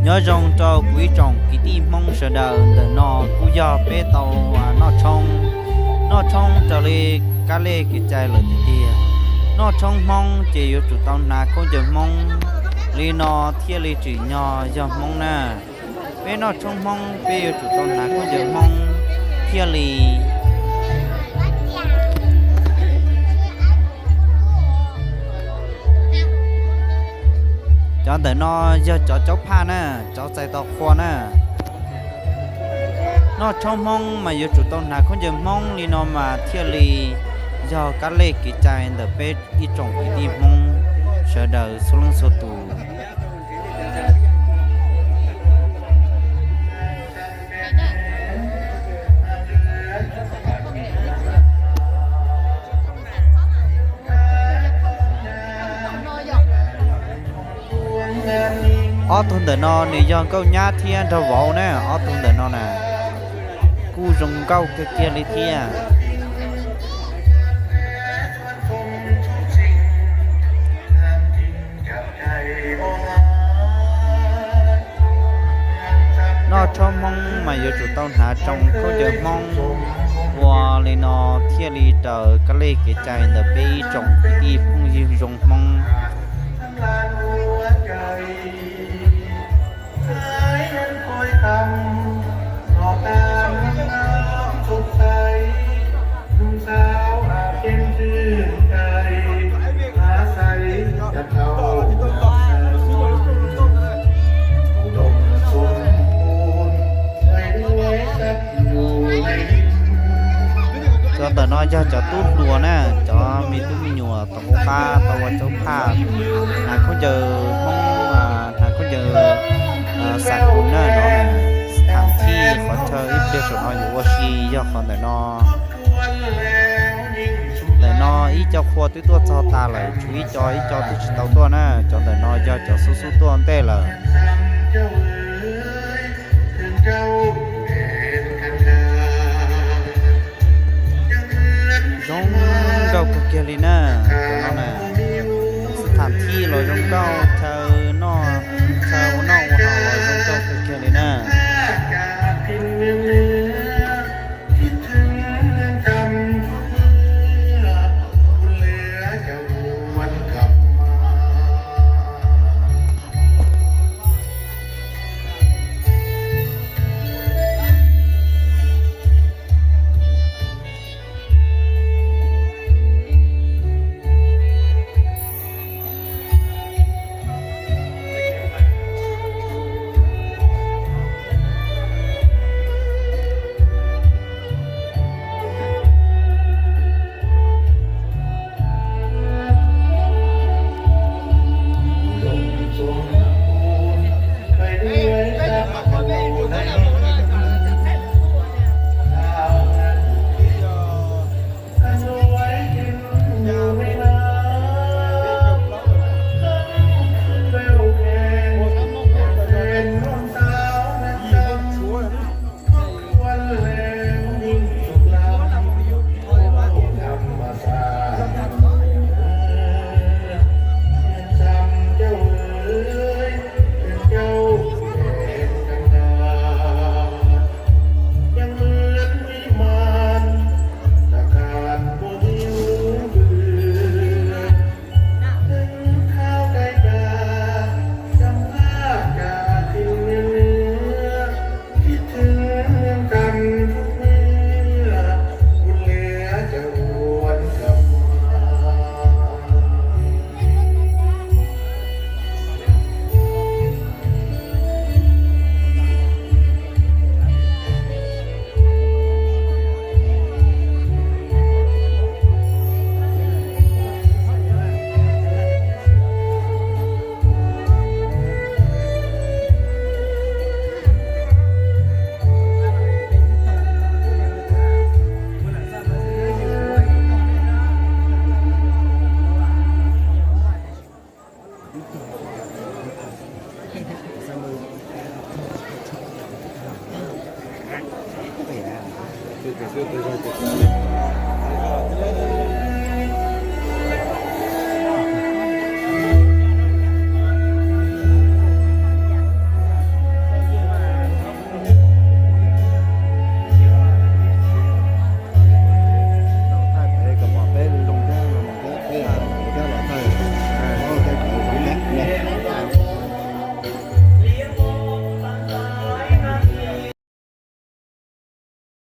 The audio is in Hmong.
Nyob zoo rau kuv ib tsoom kwv tij Hmoob sawv daws, ntawm no kuj yog peb tau noj tshoob, noj tshoob raws li kab lej kev cai lawm tiag tiag. Noj tshoob Hmoob ces yuav tsum tau hnav khaub ncaws Hmoob, li no thiaj li tsim nyog yog Hmoob na. Peb noj tshoob Hmoob peb yuav tsum tau hnav khaub ncaws Hmoob thiaj li. Cov ntawm no yog cov caub phaj na, cov txais tos qhua na. Noj tshoob Hmoob mas yuav tsum tau hnav khaub ncaws Hmoob li no mas thiaj li yog kab lej kev cai ntawm peb ib tsoom kwv tij Hmoob sawv daws txhua leej txhua tus. Ob tug ntawm no nws yog nkauj nyab thiab nraug vauv na, ob tug ntawm no na kuj zoo nkauj kawg kiag li thiab. Noj tshoob Hmoob mas yuav tsum tau hnav tsoo khaub ncaws Hmoob, ua li no thiaj li raws kab lej kev cai ntawm peb ib tsoom kwv tij phooj ywg zoo Hmoob. Cov ntawm no yog cov tub hluas na, cov me tub me nyuam tom qab tau ua caub phaj, hnav khaub ncaws Hmoob, hnav khaub ncaws xam kub na no. Tham thij qhov chaw ib pliag saum no yuav ua si yog qhov ntawm no. Ntawm no ib co qhua twb tuaj txog tas lawm, tshuav ib co ib co twb tsis tau tuaj na, cov ntawm no yog cov xub xub tuaj ntej lawm. Zoo nkauj kawg kiag li na, cov no na. Xub tham thij los zoo nkauj, chaw noj, chaw ua noj ua haus los zoo nkauj kawg kiag li na. Los txog